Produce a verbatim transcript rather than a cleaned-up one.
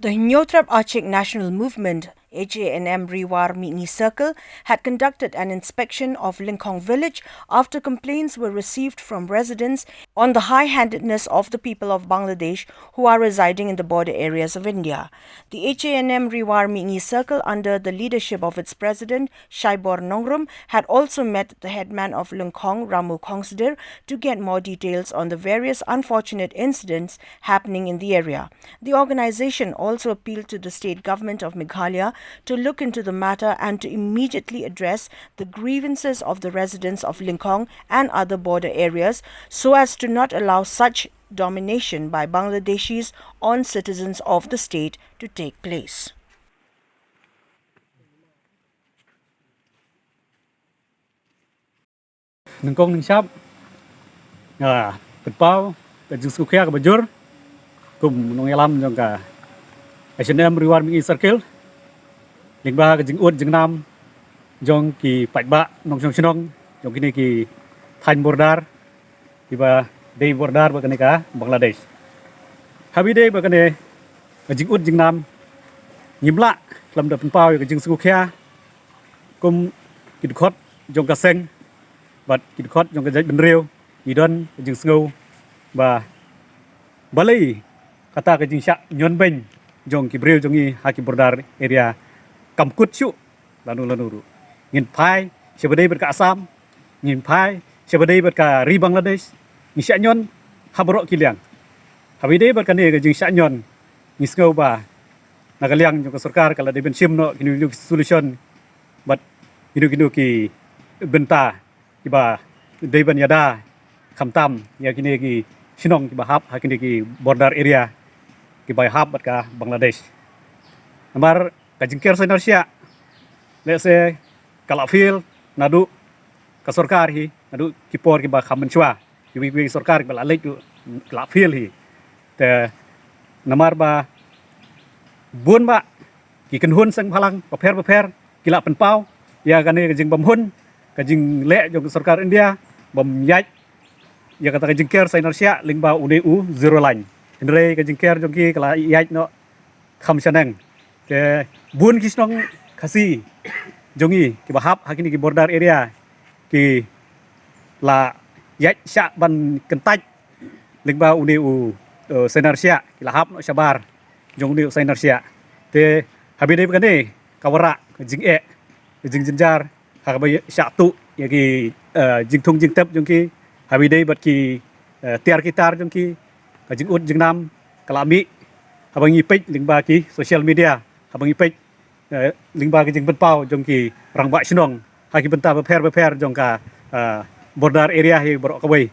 The Hynñiewtrep Achik National Movement, H A N M Ri War Mihngi Circle, had conducted an inspection of Lyngkhong village after complaints were received from residents on the high-handedness of the people of Bangladesh who are residing in the border areas of India. The H A N M Ri War Mihngi Circle, under the leadership of its president, Shaibor Nongrum, had also met the headman of Lyngkhong, Ramu Khongsdir, to get more details on the various unfortunate incidents happening in the area. The organization also appealed to the state government of Meghalaya to look into the matter and to immediately address the grievances of the residents of Lyngkhong and other border areas so as to not allow such domination by Bangladeshis on citizens of the state to take place. Nyngkong nyngshap nga pynpaw ka jingsngewkhia kaba jur kum u nongïalam jong ka H A N M Ri War Mihngi Circle lyngba ka jingud jingnam jong ki paidbah nongshong shnong jong kine ki thaiñ border kiba dei border bad kane ka Bangladesh. Haba ïadei bad kane ka jingud jingnam, ngim lah khlem da pynpaw ïa ka jingsngewkhia kum ki dkhot jong ka seng bad ki dkhot jong ka jaitbynriew. Ngi don ka jingsngew ba balei kata ka jingshah ñion beiñ jong ki briew jong ngi ha ki border area kam kut shuh lano lano ruh. Ngin phai shaba dei bad ka Assam, ngin phai shaba dei bad ka ri Bangladesh, ngi shah ñion ha baroh ki liang. Haba ïadei bad kane ka jingshah ñion, ngi sngew ba na ka liang jong ka sorkar ka la dei ban shim noh kino kino ki solution bad kino kino ki bynta kiba dei ban ïada khamtam ïa kine ki shnong kiba hap ha kine ki border area kiba hap bad ka Bangladesh. Namar ka jingker sainar shiah, let's say, ka la fail naduh ka sorkar hi, naduh ki por kiba kham mynshuwa. Kiwei kiwei ki sorkar kiba la leit ruh ka la fail hi. Te namar ba bun bah ki kynhun seng bhalang bapher bapher ki la pynpaw ïa kane ka jingbymhun ka jingleh jong ka sorkar India bym ïaid ïa kata ka jingker sainar shiah lyngba une u zero line. Hynrei ka jingker jong ki ka la ïaid noh kham shaneng. Te bun ki shnong Khasi jong ngi kiba hap ha kine ki border area ki la ïaid shah ban kyntait lyngba une u, eh, sainar shiah, ki la hap noh shabar jong une u sainar shiah. Te haba ïadei bad kane ka wanrah ka jingeh, ka jingjynjar ha kaba shah tuh ïa ki, eh, jingthung jingtep jong ki, haba ïadei bad ki, eh, tiar ki tar jong ki. Ka jingud jingnam ka la mih haba ngi peit lyngba ki social media, haba ngi peit, eh, lyngba ki jingpynpaw jong ki rangbah shnong ha ki bynta bapher bapher jong ka, eh, border area hi baroh kawei.